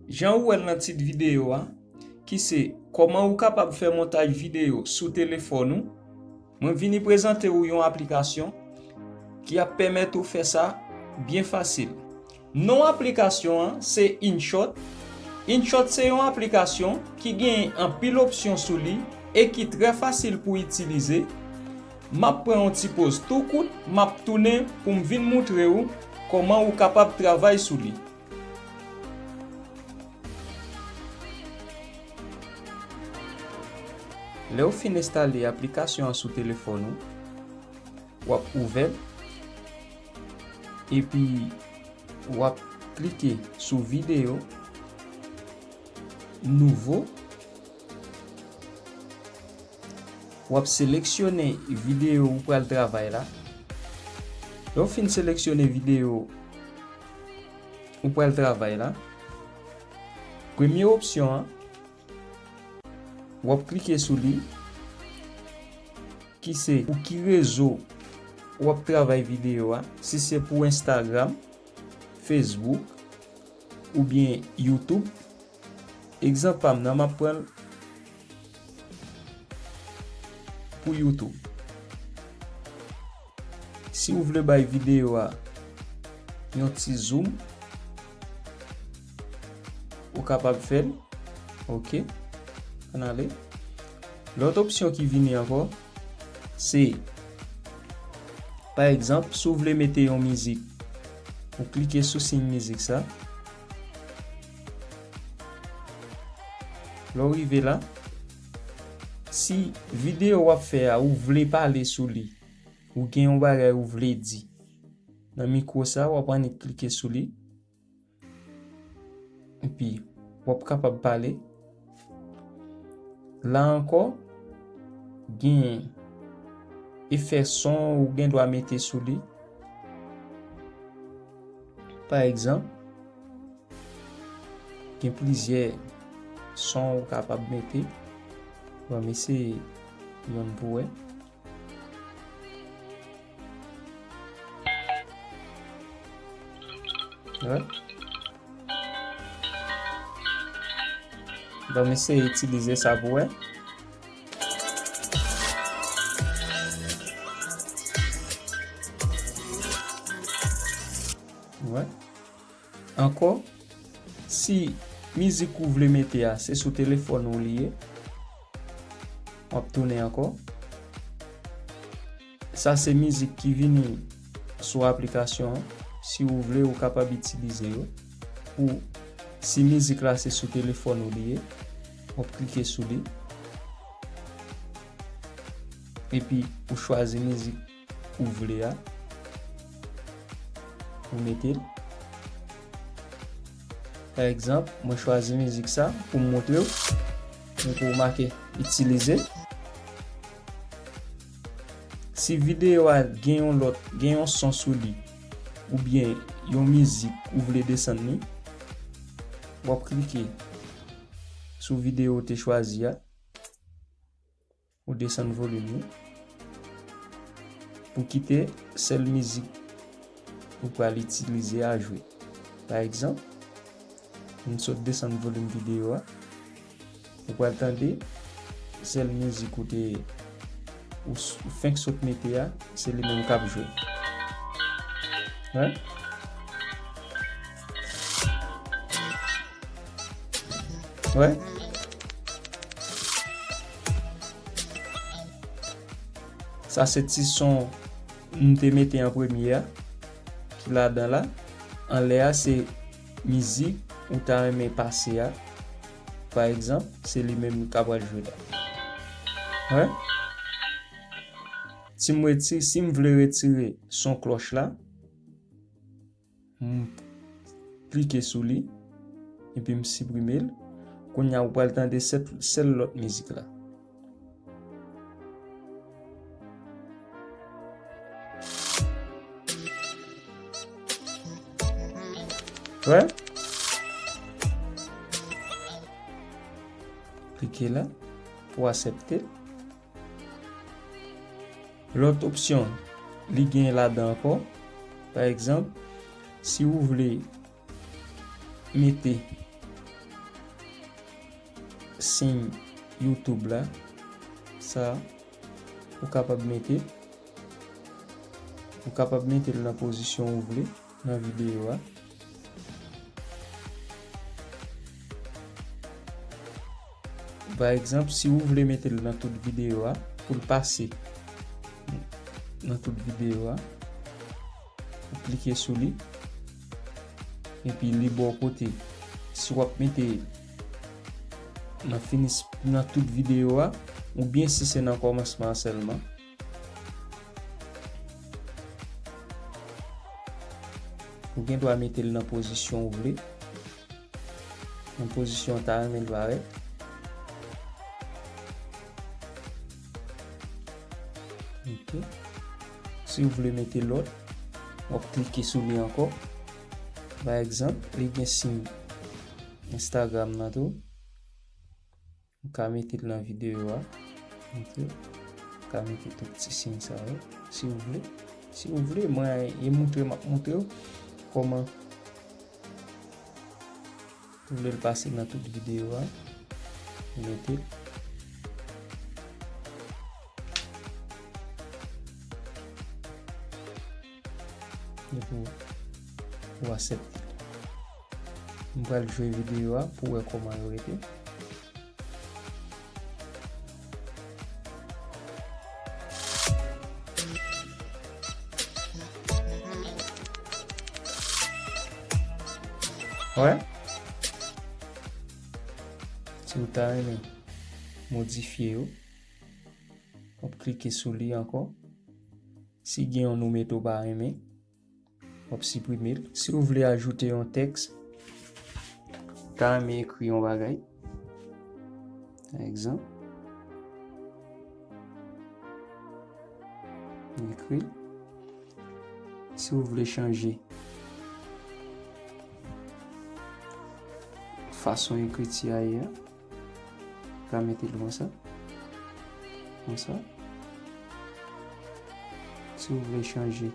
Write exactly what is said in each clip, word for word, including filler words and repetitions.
Jan ou wè l nan tit videyo a, ki se kòman ou kapab fè montaj videyo sou telefòn ou, mwen vini prezante ou yon aplikasyon ki ap pèmèt ou fè sa byen fasil. Non aplikasyon an se InShot. InShot se yon aplikasyon ki gen anpil opsyon sou li e ki trè fasil pou itilize. M ap pran yon ti poz tou kout, m ap tounen pou m vin moutre ou kòman ou kapab travay sou li. Lè w fin enstale aplikasyon an sou telefòn ou, w ap ouvè l, epi w ap klike sou videyo, nouvo, w ap seleksyone videyo ou pral travay la. Lè w fin seleksyone videyo ou pral travay la, premye opsyon an, w ap klike sou li, ki se pou ki rezo w ap travay videyo a, si se pou Instagram, Facebook, oubyen YouTube. Egzanp pa m nan, m ap pran l pou YouTube. Si w vle bay videyo a yon ti zoom, ou kapab fè l. Ok. Ann ale. Lòt opsyon ki vini ankò, se, pa egzanp, si w vle mete yon mizik, ou klike sou siy mizik sa. Lè w rive la, si videyo w ap fè a, ou vle pale sou li, ou gen yon bagay ou vle di, nan mikwo sa, w ap annik klike sou li. Epi, w ap kapab pale. La ankò, gen efè son ou gen dwa mete sou li. Pa egzanp, gen plizyè son ou kapab mete. Bon, m eseye yonn pou wè. Wè. Bon, m eseye itilize sa pou wè. Wè. Ankò, si mizik ou vle mete a, se sou telefòn ou li ye, w ap tounen ankò. Sa se mizik ki vini sou aplikasyon an. Si ou vle, ou kapab itilize yo. Pou, si mizik la se sou telefòn ou li ye, w ap klike sou li. Epi, ou chwazi mizik ou vle a. Ou mete l. Pa egzanp, mwen chwazi mizik sa pou m montre w. Mwen pou w make itilize. Si videyo a gen yon lòt, gen yon son sou li, oubyen yon mizik ou vle desann li, w ap klike sou videyo ou te chwazi a. Ou desann volim li pou kite sèl mizik ou pral itilize a jwe. Pa egzanp, m sot desann volim videyo a, ou pral tande sèl mizik ou te, ou s-, ou fenk sot mete a, se li menm k ap jwe. Wè? Wè. Sa se ti son m te mete an premye a, ki ladan la. Anlè a se mizik ou ta renmen pase a. Pa egzanp, se li menm k ap jwe la. Wè. Si m retire, si m vle retire son klòch la, m klike sou li, epi m siprime l. Kounye a, ou pral tande sèt, sèl lòt mizik la. Wè? Klike la pou aksepte l. Lòt opsyon, li gen ladan ankò. Pa egzanp, si ou vle mete siy YouTube la, sa, ou kapab mete, ou kapab mete l nan pozisyon ou vle nan videyo a. Pa egzanp, si ou vle mete l nan tout videyo a, pou l pase nan tout videyo a, ou klike sou li, epi li ba w kote. Si w ap mete nan finis, nan tout videyo a, oubyen si se nan kòmansman an sèlman, ou gen dwa mete l nan pozisyon ou vle. Nan pozisyon w ta renmen l parèt. Ok. Si w vle mete lòt, w ap klike sou li ankò. Pa egzanp, li gen siy Instagram nan tou. Ou ka mete l nan videyo a. Ok. Ou ka mete tout ti siy sa yo, si w vle. Si w vle, mwen, e montre m ap montre w kòman. Ou vle l pase nan tout videyo a, ou mete l. Epi ou, ou aksepte. M pral jwe videyo a pou wè kòman yo rete. Wè? Si w ta renmen modifye yo, w ap klike sou li ankò. Si gen yon nou mete w pa renmen, w ap siprime l. Si w vle ajoute yon tèks, ta renmen ekri yon bagay. Pa egzanp, ekri l. Si w vle chanje fason ekriti a ye a, ou ka mete l konsa. Konsa. Si w vle chanje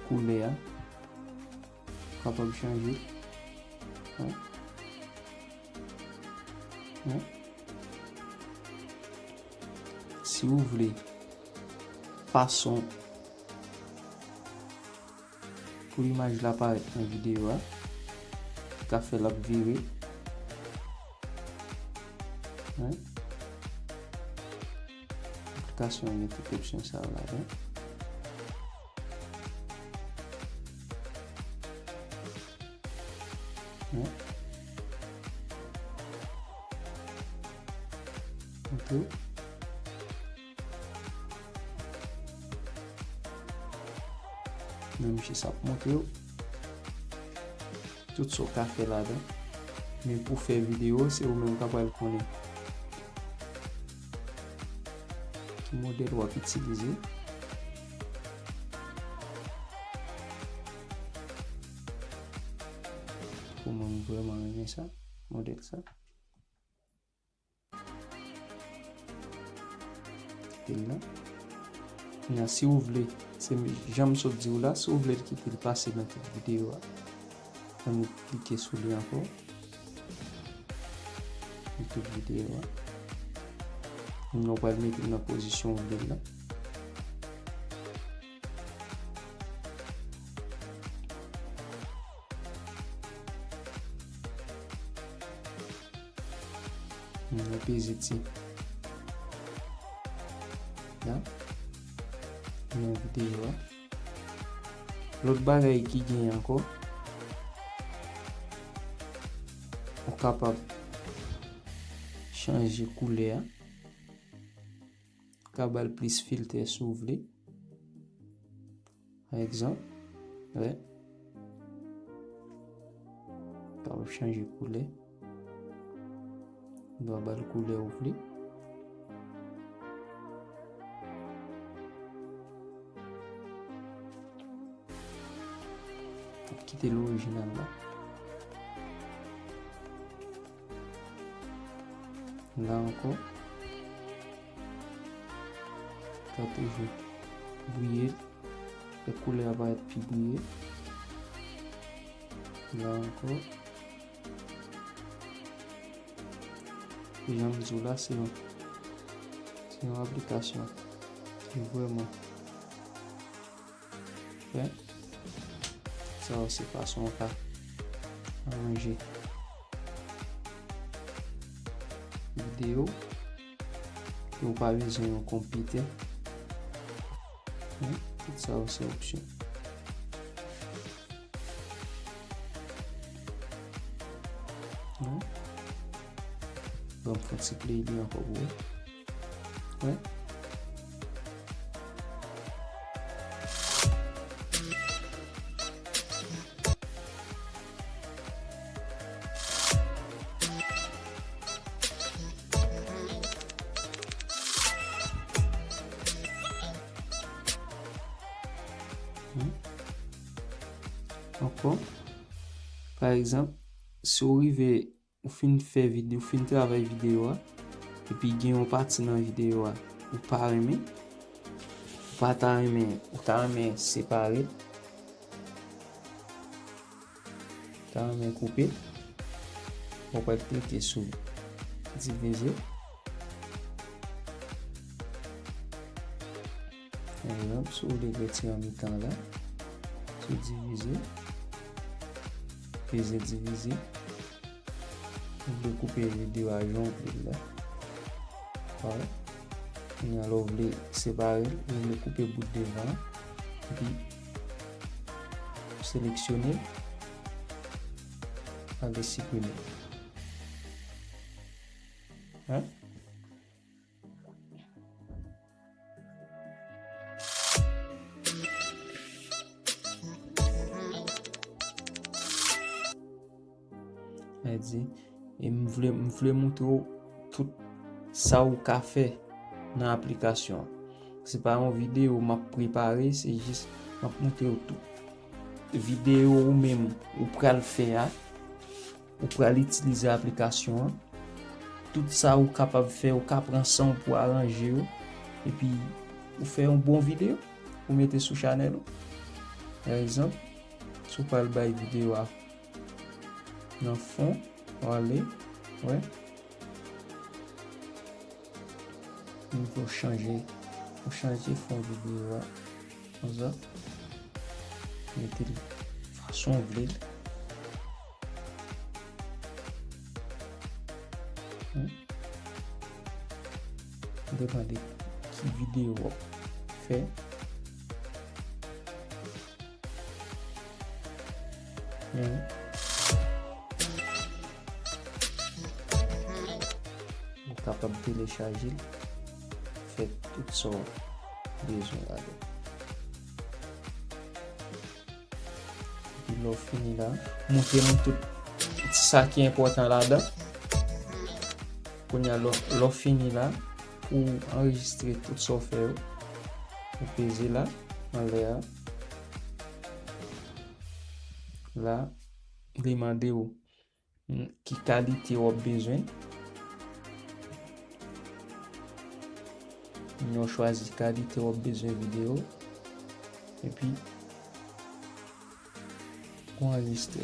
koulè a, ou kapab chanje l. Wè. Wè. Si w vle fason pou imaj la parèt nan videyo a, ou ka fè l ap vire. Wè. Aplikasyon an gen tout opsyon sa yo ladan. Wè. Ok. Menm si sa ap montre w tout sa w ka fè ladan. Men pou fè videyo, se ou menm k ap pral konnen ki modèl w ap itilize. Pou mwen, m vrèman renmen sa, modèl sa. Kite l la. Kounye a, si w vle, se jan m sot di w la, si w vle l kite l pase nan tout videyo a, ann klike sou li ankò. Nan tout videyo a. Kounye a, w pral mete l nan pozisyon w vle l la. Nou peze ti. La. Nan videyo a. Lòt bagay ki genyen ankò, ou kapab chanje koulè a. Ou ka ba l plis filtè si w vle. Pa egzanp, wè. Ou kapab chanje koulè. Ou dwa ba l koulè ou vle. Ou kite l orijinal la. La ankò. Ka toujou briye l. Fè koulè a parèt pi briye. La ankò. Jan m di w la, se yon, se yon aplikasyon ki vrèman fè. Sa yo se fason w ka ranje videyo ke w pa bezwen yon konpitè. Wi, tout sa yo se opsyon. Wi. Ban m fè yon ti play li ankò pou ou. Wi. Hmm. Ankò, pa egzanp, si w rive, ou fin fè vide-, ou fin travay videyo a, epi gen yon pati nan videyo a ou pa renmen, ou pa ta renmen, ou ta renmen separe l, ta renmen koupe, ou pral klike sou divize. Pa egzanp, si w vle retire an mitan la, sou divize, peze divize. Ou vle koupe videyo a jan w vle l la. Alright. Kounye a la, ou vle separe l, ou vle koupe bout devan an, epi seleksyone l, ale siprime. Hein? Sa di, e m vle, m vle montre w tout sa ou ka fè nan aplikasyon an. Se pa yon videyo m ap prepare, se jis m ap montre w tout videyo ou menm ou pral fè a, ou pral itilize aplikasyon an. Tout sa ou kapab fè, ou ka pran san w pou aranje yo, epi ou fè yon bon videyo pou mete sou chanèl ou. Pa egzanp, si w pral bay videyo a nan fon, w ale, wè. Ou chanje, ou chanje fon videyo a. Konsa. Mete l fason w vle l. Hmm. Depann de ki videyo w ap fè. Hmm. Ou kapab telechaje l, fè tout sa w bezwen ladan. Epi lè w fini la, montre nou tout sa ki enpòtan ladan. Kounye a, lè w, lè w fini la, pou w anrejistre tout sa w fè yo, ou peze la, anlè a. La, li mande w ki kalite w ap bezwen. Kounye a w chwazi kalite w ap bezwen videyo. Epi, ou anrejistre.